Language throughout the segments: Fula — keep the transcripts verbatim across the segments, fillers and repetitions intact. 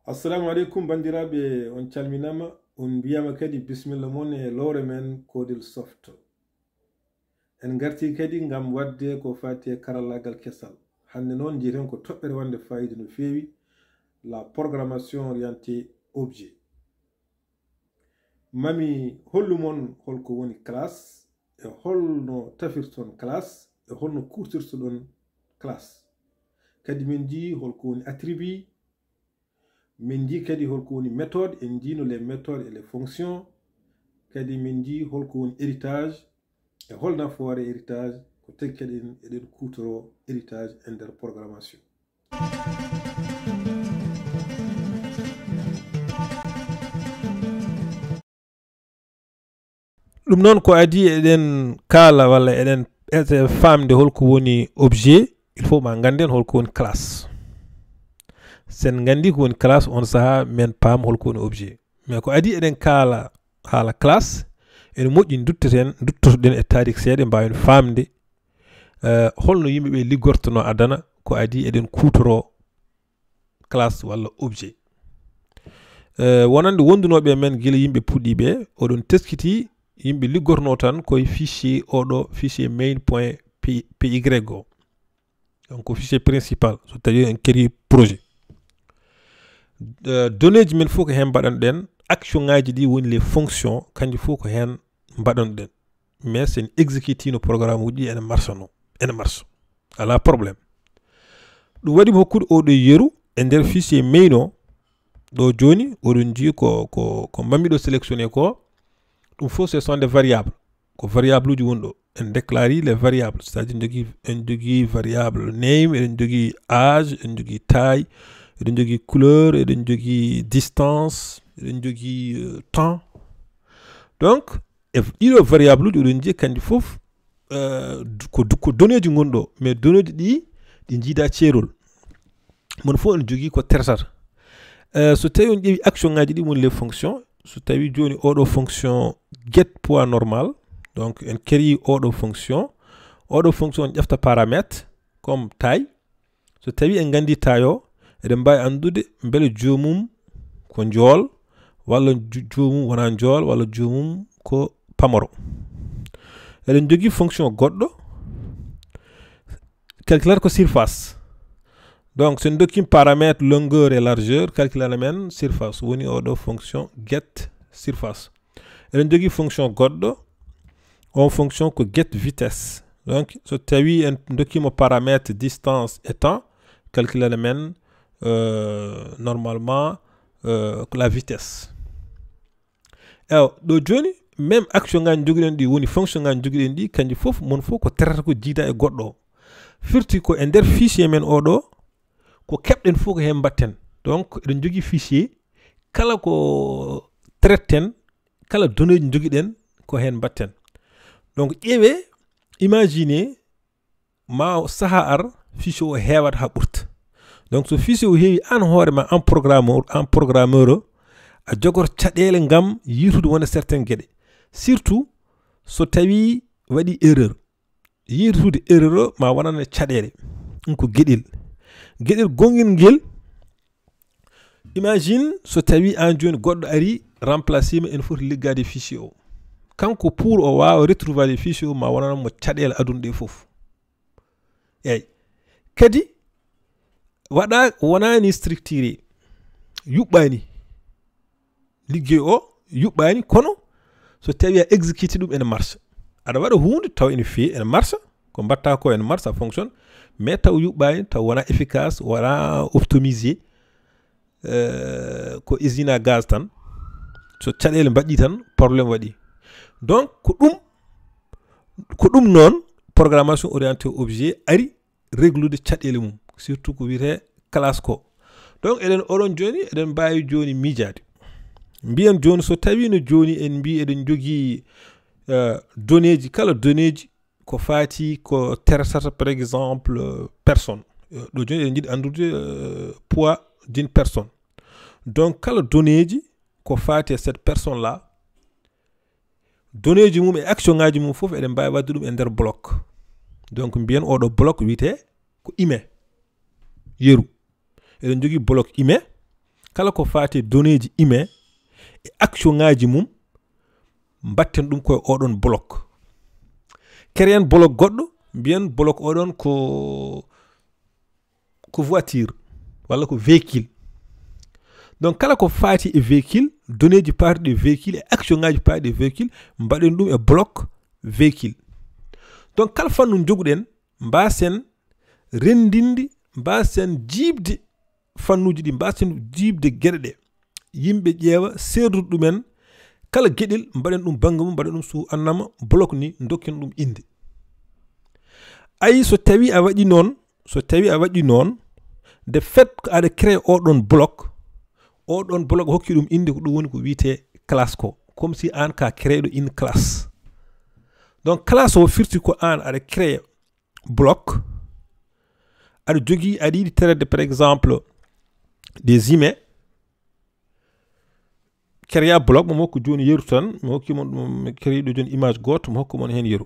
Assalamu aleykum, banndiraaɓe, on calminaama, on mbiyaama kadi bisimilla mon e lowre men Codil Soft. En ngartii kadi ngam waɗde ko faati e karallaagal kesal. Hannde noon, njiyeten ko toɓɓere wonnde faayiida no feewi, la programmation orientée objet. Mami hollu mon holko woni classe, e holno tafirton classe, e holno kuutirtoɗon classe. Kadi min njii holko woni attribut, min njii kadi holko woni méthode, en njiino les méthodes et les fonctions. Kadi min njii holko woni héritage, e hol nafoore héritage, ko tagi kadi en, eɗen kuutoro héritage e nder programmation. Ɗum noon ko adii eɗen kaala walla eɗen ete faamde holko woni objet, il faut ma ngannden holko woni classe. Sen nganndi ko woni classe, on saha men paam holko woni objet. Mais ko adii eɗen kaala haala classe, ene moƴƴi dutteten, duttotoɗen e tarik seeɗa, mbaawen faamde, eh, holno yimɓe ɓe liggortono adana, ko adii eɗen kuutoro classe walla objet. Eh, wonande wondunooɓe men gila yimɓe puɗɗiiɓe, oɗon teskiti yimɓe liggorno tan koye fichier oɗo, fichier main point P Y o. Donc, ko fichier principal, so tawi en créé projet. Eh, données ji men fof ko heen mbaɗanɗen, action ngaji ɗi woni les fonctions, kanji fof ko heen mbaɗanɗen. Mais sen exécutino programme uji ɗi ene marcha no, ene marcha. Ala problème. Ɗum waɗi mi hokkude oɗo yeru e nder fichier main o. Ɗo jooni, oɗon njii ko, ko, ko mammi ɗo sélectionné ko. Ɗum fof, ce sont des variables. Ko variable uji woni ɗo. En déclare les variables. C'est-à-dire, en jogii, en jogii variable name, eɗen jogii âge, eɗen jogii taille, eɗen jogii couleur, eɗen jogii distance, eɗen jogii, euh, temps. Donc, e ɗiɗo variable uji, oɗon njii kanji fof, euh, ko, ko données ji ngoni ɗo. Mais données ji ɗi, ɗi njiida ceerol. Mon fof ene jogii ko tertata. Eh, so tawi on ƴeewi action ngaji ɗi woni les fonctions, so tawi jooni oɗo fonction get poids normal, donc en créé oɗo fonction, oɗo fonction on ƴefta paramètre comme taille. So tawi en nganndi taille o, eɗen mbaawi anndude mbele joomum ko njool, walla jo-, joomum wona njool, walla joomum ko pamaro. Eɗen jogii fonction goɗɗo, calculata ko surface. Donc, so en dokkii paramètre longueur et largeur, calculana men surface. Woni oɗo fonction get surface. Eɗen jogii fonction goɗɗo, on fonction ko get vitesse. Donc, so tawi en dokkiima paramètre distance et temps, calculana men, euh, normalement, euh, la vitesse. Ewa, ɗo jooni, même action ngaji jogiɗen ɗi, woni fonction ngaji jogiɗen ɗi, kanji fof, mon fof ko terata ko jiida e goɗɗo o. Firti ko e nder fichier men oɗo, ko keɓɗen fof ko heen mbatten. Donc, eɗen jogii fichier, kala ko traiten, kala données ji jogiɗen, ko heen mbatten. Donc, ƴeewe, imagine, ma o saha ar, fichier o heewat haa ɓurta. Donc, so fichier o heewi, aan hoore ma, en programmeur, en programmeur o, a jogor caɗeele ngam yiitude wona certaines geɗe. Surtout, so tawi waɗi erreur. Yiitude erreur o ma wonane caɗeele. Ɗum ko geɗel. Geɗel gongel ngel, imagine so tawi aan jooni goɗɗo ari remplacé ma, ene foti liggaade fichier o. Kanko pour o waawa retrouvaade fichier o ma wonana mo caɗeele aduna ɗe fof. Eey. Kadi waɗa, wonaani structuré, yuɓɓaani. Liggey o yuɓɓaani, kono so tawi a exécuté ɗum ene marcha. Aɗa waɗa huunde taw ene feewi, ene marcha, ko mbatta ko ene marcha, fonctionne, mais taw yuɓɓaani, taw wona efficace, wona optimisé, euh, ko usine à gaz tan. So caɗeele mbaɗɗi tan, problème waɗi. Donc, ko ɗum, ko ɗum noon, programmation orientée objet ari réglude caɗeele mum, surtout ko wiyetee classe ko. Donc, eɗen, oɗon jooni, eɗen mbaawi jooni miijaade. Mbiyen jooni, so tawiino jooni en mbii eɗen njogii, euh, données ji, kala données ji ko faati ko tertata, par exemple, euh, personne. Euh, ɗo jooni eɗen njiɗi anndude, euh, poids d'une personne. Donc, kala données ji ko faati e cette personne là, données ji mum e action ngaji mum fof eɗen mbaawi waɗde ɗum e nder bloc. Donc, mbiyen oɗo bloc wiyetee ko email. Yeru. Eɗen njogii bloc email. kala ko faati e donneeji email e action ngaaji mum, mbatten ɗum koye oɗon bloc. Créen bloc goɗɗo, mbiyen bloc oɗon ko ko voiture walla ko véhicule. Donc kala ko faati e véhicule, donneeji paatuɗi e véhicule e action ngaaji paatuɗi e véhicule, mbaɗen ɗum e bloc véhicule. Donc kala fannu joguɗen, mbaasen renndinde, mbaasen jiiɓde fannuuji ɗi, mbaasen jiiɓde geɗe ɗe. Yimɓe ƴeewa seerdude ɗumen, kala geɗel mbaɗen ɗum bannge mum, mbaɗen ɗum sous annama bloc ni, dokken ɗum innde. Ayi, so tawi a waɗi noon, so tawi a waɗi noon, de fait ko aɗa créer oɗon bloc, oɗon bloc hokki ɗum innde, ko ɗum woni ko wiyetee classe ko. Comme si aan ka créer ɗo une classe. Donc classe o firti ko aan aɗa créer bloc, aɗa jogii, aɗa yiɗi traiter par exemple des emails, créer bloc, mo hokku jooni yeru tan, mi hokki mon ɗum, mi créer ɗo jooni image gooto, mi hokku mon heen yeru.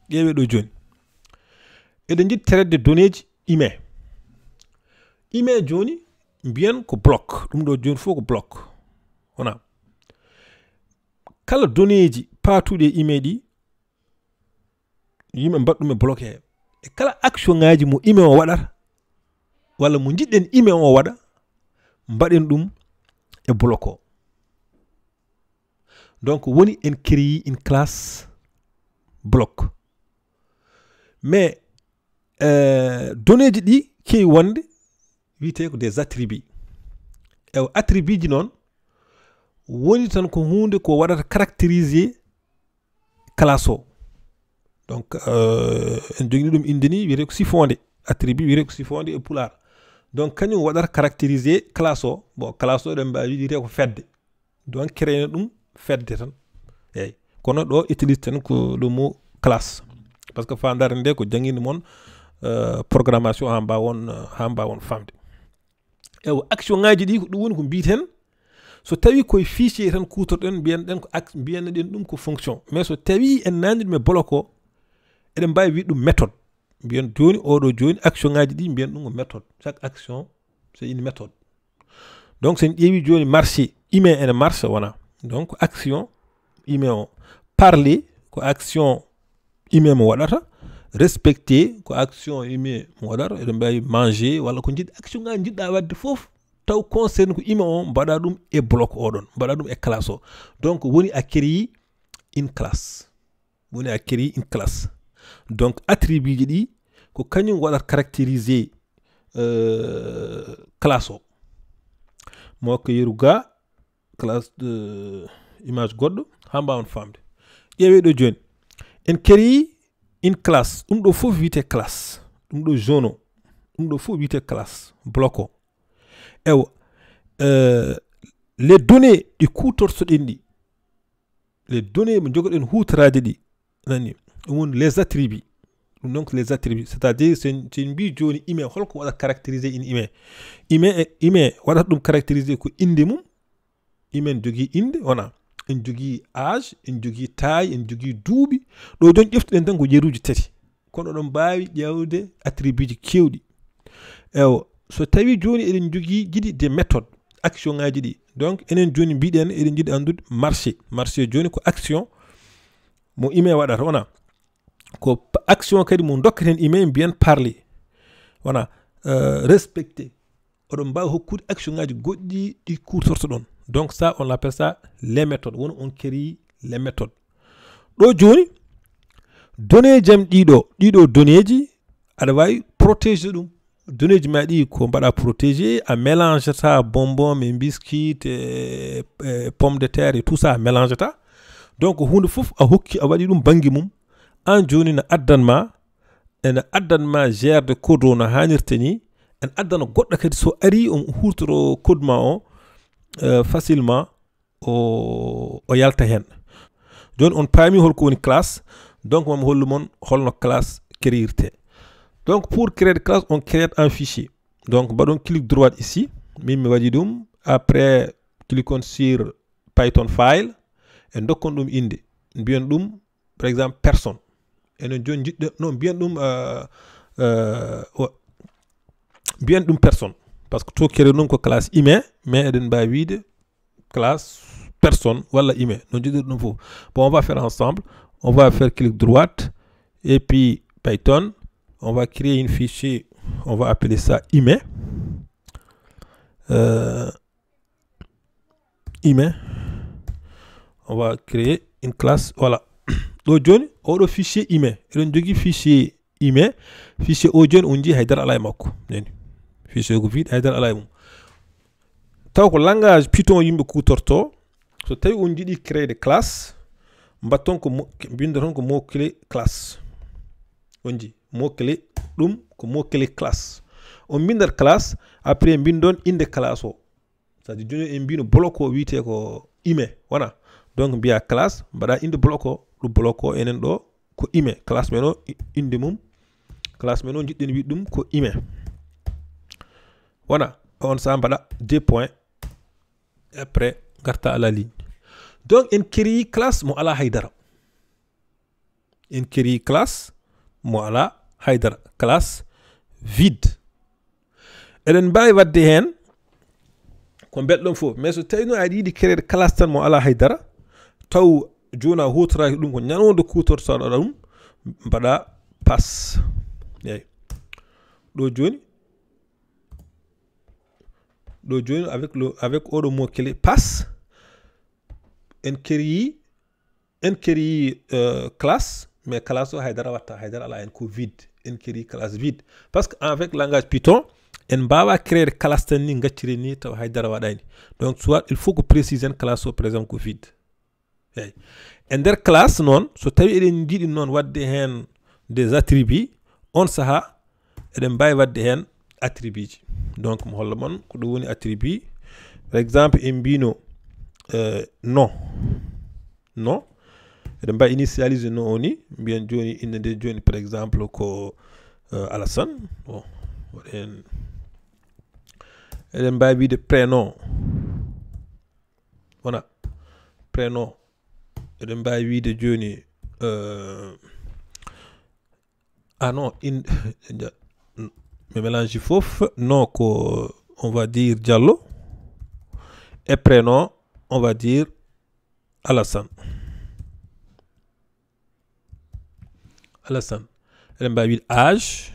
Ƴeewee ɗo jooni. Eɗen njiɗi traiter donneeji email. Email jooni, mbiyen ko bloc. Ɗum ɗo jooni fof ko bloc. Wona? Kala donneeji paatuɗi e email ɗi, yimɓe mbaɗa ɗum e bloc he. E kala action ngaaji mo email o waɗata, walla mo njiɗɗen email o waɗa, mbaɗen ɗum e bloc o. Donc woni en créer une classe bloc. Mais euh, donneeji ɗi keewi wonde wiyetee ko des attributs. E attribut ji noon woni tan ko huunde ko waɗata caractériser classe o. Donc euh, en jogini ɗum innde ni, wiyetee ko sifoonde. Attribut wiyetee ko sifoonde e pulaar. Donc kañum waɗata caractériser classe o. Bon, classe o eɗen mbaawi wiyde ko fedde. Donc créer ɗum fedde tan. Eyyi. Kono ɗo utilise ten ko le mot classe. Parce que faandaare nde ko jannginde mon euh, programmation haa mbaawon, euh, haa mbaawon famde. Ewa, action ngaaji ɗi ko ɗum woni ko mbiyeten. So tawi koye fichier tan kuutorɗen, mbiyen ɗen ko ac-, mbiyen ɗen ɗum ko fonction. Mais so tawi en nanni ɗum e bloc o, eɗen mbaawi wiyde ɗum méthode. Mbiyen jooni, oɗo jooni, action ngaaji ɗi mbiyen ɗum ko méthode. Chaque action, c'est une méthode. Donc so en ƴeewi jooni, marcher, email ene marche, wona? Donc action email o. Parler ko action email mo waɗata. Respecter ko action email mo waɗata. Eɗen mbaawi manger walla ko njiɗ-, action ngaaji njiɗɗa waɗde fof, taw concerne ko email o, mbaɗa ɗum e bloc oɗon, mbaɗa ɗum e classe o. Donc woni a créer une classe. Woni a créer une classe. Donc attribut ji ɗi ko kañum waɗata caractériser euh, classe o. Mo ko yeru ga, classe de image goɗɗo, haa mbaawon famde. Ƴeewee ɗo jooni. En créer une classe, ɗum ɗo fof wiyetee classe. Ɗum ɗo jaune o, ɗum ɗo fof wiyetee classe, bloc o. Ewa, euh, les données ɗi kuutortoɗen ɗi, les données mo njogoɗen huutoraade ɗi, nani, ɗum woni les attributs. Ɗum noon ko les attributs, c'est-à-dire so en, so en mbii jooni email, holko waɗata caractériser in email? Email, e, email waɗata ɗum caractériser ko innde mum. Email ne jogii innde, wona? En jogii âge, en jogii taille, en jogii duuɓi. Ɗo jooni ƴeftuɗen tan ko yeruuji tati. Kono oɗon mbaawi ƴeewde attribut ji keewɗi. Ewa, so tawi jooni eɗen jogii jiɗi des méthodes, action ngaaji ɗi. Donc enen jooni mbiɗen eɗen jiɗi anndude marcher. Marcher jooni ko action mo email waɗata, wona? Ko p-, action kadi mo dokketen email, mbiyen parler, wona? Euh, respecter. Oɗon mbaawi hokkude action ngaaji goɗɗi ɗi kuutortoɗon. Donc ça, on appelle ça les méthodes. Woni on créer les méthodes. Ɗo jooni, données ji am ɗiɗo, ɗiɗo données ji, aɗa waawi protéger ɗum. Données ji ma ɗi ko mbaɗa protéger, a mélange ta bonbon, mais biscuit, e, e pomme de terre et tout ça, a mélange ta. Donc huunde fof a hokki, a waɗi ɗum bannge mum. Aan jooni na addan ma, ene addan ma gerde code o no haanirta ni, ene addana goɗɗo kadi so ari on huutoro code ma o, euh, facilement o, o yalta heen. Jooni on paami holko woni classe, donc mami hollu mon holno classe créirte. Donc pour créer classe, on crée un fichier. Donc mbaɗon clic droit ici, min mi waɗi ɗum, après cliquons sur Python file, en dokkon ɗum innde, mbiyen ɗum par exemple personne. Enen jooni njiɗɗen, non, mbiyen ɗum, euh, euh, o-, mbiyen ɗum personne. Parce que to créer ɗum ko classe ime, mais eɗen mbawi wiide classe personne walla ime, no jiɗir ɗum fof. Bon, on va faire ensemble. On va faire clic droite et puis Python. On va créer une fichier. On va appeler ça ime. Euh, ime. On va créer une classe. Voilà. Ɗo joni, oɗo fichier ime. Eɗen jogui fichier ime. Fichier o joni, on jii haydara ala e makko. Nani. Fichier ko vide, haydara ala e mum. Taw ko langage Python yimɓe kutorto. So tawi on jiɗi créer de classe, mbatton ko mo-, mbindoton ko mot clé classe. On jii mot clé, ɗum ko mot clé classe. On mbindat classe, après mbindon inde classe o. C'est-à-dire, joni en mbino bloc o wiyete ko ime, wona? Donc, mbiya classe, mbaɗa inde bloc o, ɗum bloc o enen ɗo ko ime. Classe men o, i-, inde mum, classe men o, jiɗɗen wiide ɗum ko ime. Wona? On sa mbaɗa deux points, et après, garta à la ligne. Donc, en créer classe mo ala haydara. En créer classe mo ala haydara, classe vide. Eɗen mbawi wadde hen ko belɗon fof, mais so tawi noon aɗa yiɗi créer classe tan mo ala haydara, taw joni a hutoraki ɗum, ko ñande kutortoɗa ɗum, mbaɗa pass. Eyyi. Ɗo joni, ɗo joni avec le, avec oɗo mot clé pass, en créer, en créer, euh, classe, mais classe o haydara watta, haydara ala hen, ko vide. En créer classe vide. Parce que avec langage Python, en mbawa créer classe tan ni, gaccire ni, taw haydara waɗani. Donc, soit il faut ko préciser classe o, par exemple, ko vide. Eyyi. E nder classe noon, so tawi eɗen jiɗi noon wadde hen des attributs, on saaha eɗen mbawi wadde hen attribut ji. Donc, mo holla mon ko ɗum woni attribut. Par exemple, en mbino, euh, nom. Nom. Eɗen mbawi initialiser nom o ni. Mbiyen joni inde nde joni, par exemple, ko, euh, Alassane. Bon, waɗen, eɗen mbawi wiide prénom. Wona prénom. Eɗen mbawi wiide joni, euh, ah non, in, mi mélange fof. Non, ko, on va dire Diallo. Et prénom, on va dire Alassane. Alassane. Eɗen mbawi wiide âge.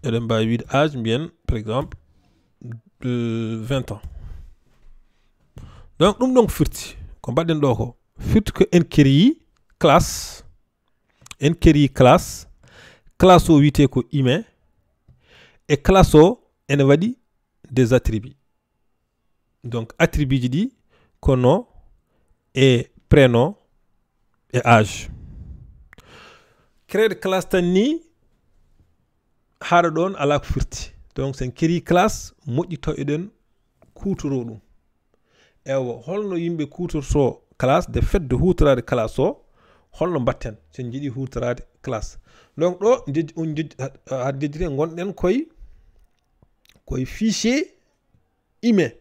Eɗen mbawi wiide âge, mbiyen, par exemple, de vingt ans. Donc, ɗum ɗon ko firti. Ko mbaɗɗen ɗo ko, firti ko en créer classe. En créer classe. Classe o wiyete ko ime. E classe o ene waɗi des attributs. Donc, attribut ji ɗi ko nom e prénom e âge. Créer classe tan ni, haɗa ɗon ala ko firti. Donc, sen créer classe, moƴƴi taw eɗen kutoro ɗum. Ewa, holno yimɓe kutorto classe, de fait de hutorade classe o, holno mbatten sen jiɗi hutorade classe? Donc, ɗo, jej-, on jej-, ha-, ha-, jejjite, gonɗen koye, koye fichier ime.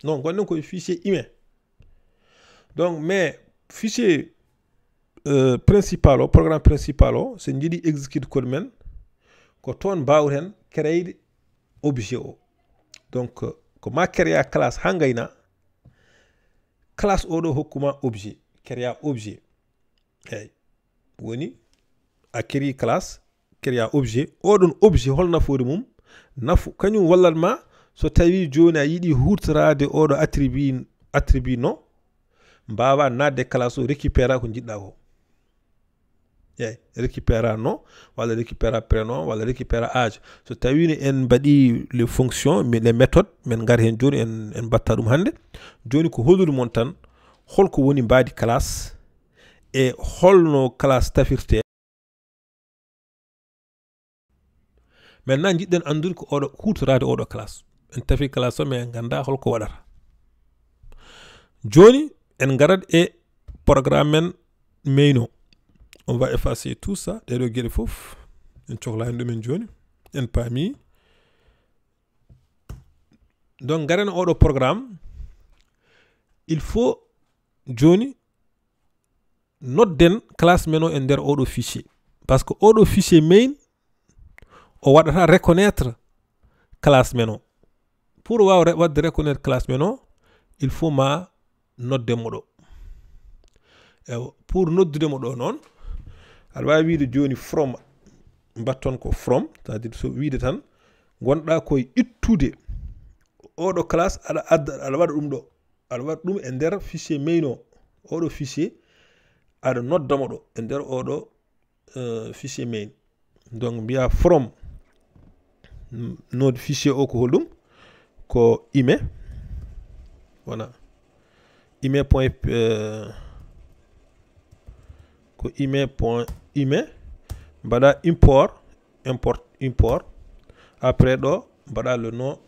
Non, gonɗen koye fichier ime. Donc, mais fichier, euh, principal o, programme principal o, so en jiiɗi execute code men, ko toon mbawten créer objet o. Donc, euh, ko ma créer classe ha gayna, classe o ɗo hokkuma objet, créer objet. Eyyi. Woni a créer classe, créer objet. Oɗon objet, hol nafoore mum? Nafu, kañum wallat ma so tawi joni a yiɗi hutorade oɗo attribut, attribut nom, mbawa nadde classe o, récupéra ko jiɗɗa ko. Eyyi, récupéra nom, walla récupéra prénom, walla récupéra âge. So tawi no en mbaɗi les fonctions, mi-, les méthodes, min ngar hen joni, en, en mbatta ɗum hande. Joni ko hollude mon tan, holko woni mbaadi classe, e holno classe tafirte. Maintenant, jiɗɗen anndude ko oɗo, huutoraade oɗo classe. En tafi classe o, mais en nganndaa holko waɗata. Jooni, en ngarat e programme men meyno. On va effacer tout ça, ɗeɗo geɗe fof. En cohlani ɗum en jooni. En paami. Donc, ngaren oɗo programme. Il faut jooni nodden classe men o e nder oɗo fichier. Parce que oɗo fichier main o waɗata reconnaître classe men o. Pour waaw re- waɗde reconnaître classe men o, il faut ma nodde mo ɗo. Ewa, pour noddude mo ɗo noon, aɗa waawi wiide jooni from, mbatton ko from, c'est-à-dire so wiide tan ngonɗa koye ittude oɗo classe, aɗa adda, aɗa waɗa ɗum ɗo, aɗa waɗa ɗum e nder fichier main o, oɗo fichier, aɗa nodda mo ɗo e nder oɗo, euh, fichier main. Donc mbiya from, node fichier o ko holɗum? Ko ime. Voilà. Ime point, euh, ko ime point ime. Mbaɗa import, import, import. Après ɗo mbaɗa le nom,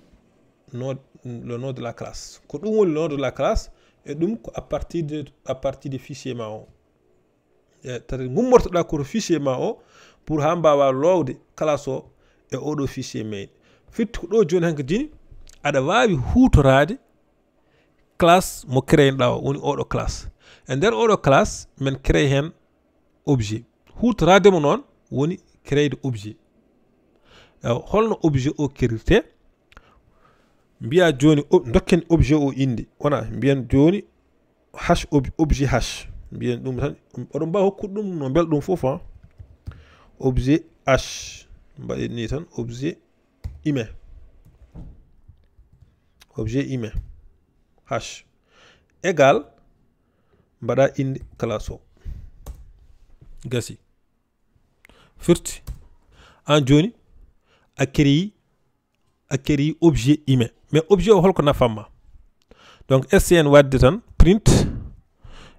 nom, le nom de la classe. Ko ɗum woni le nom de la classe. E ɗum ko à partir de, à partir de fichier ma o. E tati gummortoɗa ko to fichier ma o pour ha mbawa lowde classe o e oɗo fichier main. Firti ko ɗo joni hanka jini aɗa wawi hutorade classe mo créeɗa o, woni oɗo classe. E nder oɗo classe men crée hen objet. Hutorade mo noon woni crée'de objet. Ewa, holno objet o créirte? Mbiya joni o- dokken objet o inde. Wona mbiyen joni hash ob- objet hash. Mbiyen ɗum tan, oɗon mbawi hokkude ɗum no mbel ɗum fof, ha. Objet hash. Mbaɗen ni tan objet ime. Objet ime. Hash. Égal. Mbaɗa inde classe o. Gasi. Firti. An joni a créé, a créé objet ime. Mais objet o holko nafamma? Donc S C N waɗde tan print,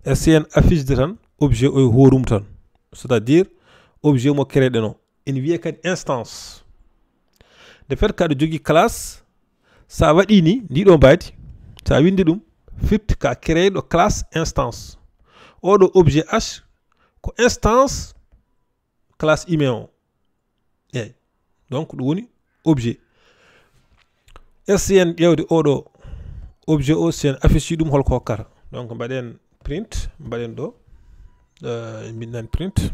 S C N affiche de tan objet o e hoorum tan. C'est-à-dire objet mo créeɗen o. Ene wiye kadi instance. De fait kaɗa jogui classe, sa waɗi ni, ndi ɗo mbaadi, sa windi ɗum, firti ka créeɗo classe instance. Oɗo objet hash ko instance classe ime o. Eyyi. Donc ɗum woni objet. S C N ƴewde oɗo objet o, S C N affiche ɗum holko hokkata. Donc mbaɗen print, mbaɗen ɗo, euh, min nan print.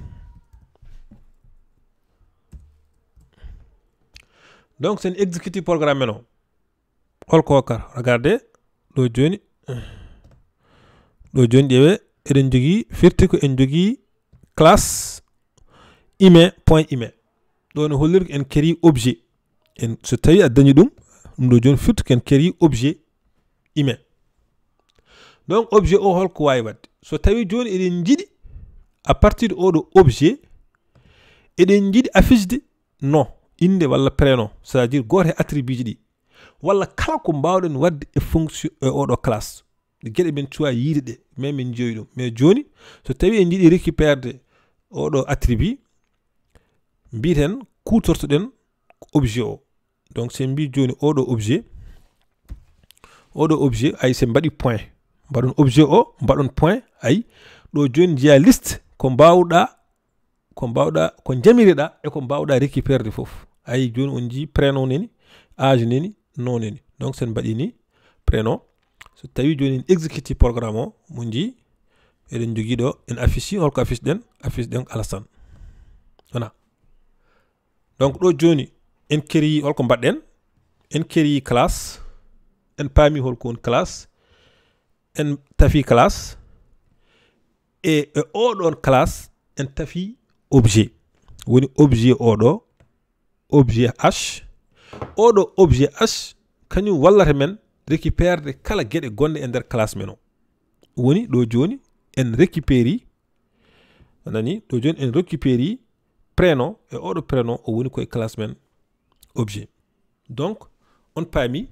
Donc sen exécuti programme men o. Holko hokkata? Regardez, ɗo joni, ɗo joni ƴeewe, eɗen jogui, firti ko en jogui classe ime point ime. Ɗo no holliri ko en créé objet. En, so tawi a dañi ɗum, ɗum ɗo joni firti ko en créé objet ime. Donc objet o holko wawi waɗde? So tawi joni eɗen jiiɗi à partir de oɗo objet, eɗen jiiɗi affiche de nom, inde walla prénom, c'est-à-dire goto e attribut ji ɗi, walla kala ko mbawɗen waɗde e fonction e oɗo classe. Ɗe geɗe men cuwa yiide ɗe, mais min jeeyi ɗum. Mais joni, so tawi en jiiɗi récupérede oɗo attribut, mbiten kutortoɗen ko objet o. Donc sen mbi joni oɗo objet, oɗo objet, ay sen mbaɗi point, mbaɗon objet o, mbaɗon point, ay ɗo joni jeeya liste ko mbawɗa, ko mbawɗa, ko jamiriɗa e ko mbawɗa récupérede foof. Ay joni on jii prénom nani, âge nani, nom nani. Donc sen mbaɗi ni prénom. So tawi joni en exécuti programme o, mo jii eɗen jogui ɗo, en affiche, holko affiche ɗen? Affiche ɗen Alassane. Voilà. Donc ɗo joni en créé, holko mbaɗɗen? En créé classe, en paami holko woni classe, en tafi classe, e, e oɗon classe en tafi objet. Woni objet oɗo, objet hash. Oɗo objet hash kañum wallata men récupérede kala gueɗe gonɗe e nder classe men o. Woni ɗo joni en récupéri, a nani, ɗo joni en récupéri prénom, e oɗo prénom o woni koye classe men objet. Donc on paami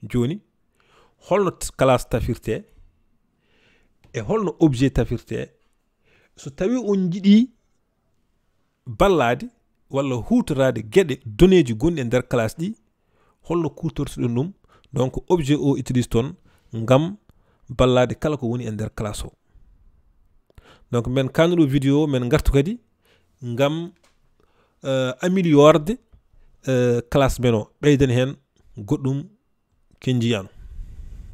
joni holno t- classe tafirte e holno objet tafirte. So tawi on jiiɗi ballade walla hutorade gueɗe données ji gonɗi e nder classe ɗi, holno kutortoɗon ɗum? Donc objet o utilise toon ngam ballade kala ko woni e nder classe o. Donc men kannuɗo vidéo, men gartu kadi ngam, euh, améliorede, euh, classe men o, ɓeyden hen goɗɗum kenjiyan.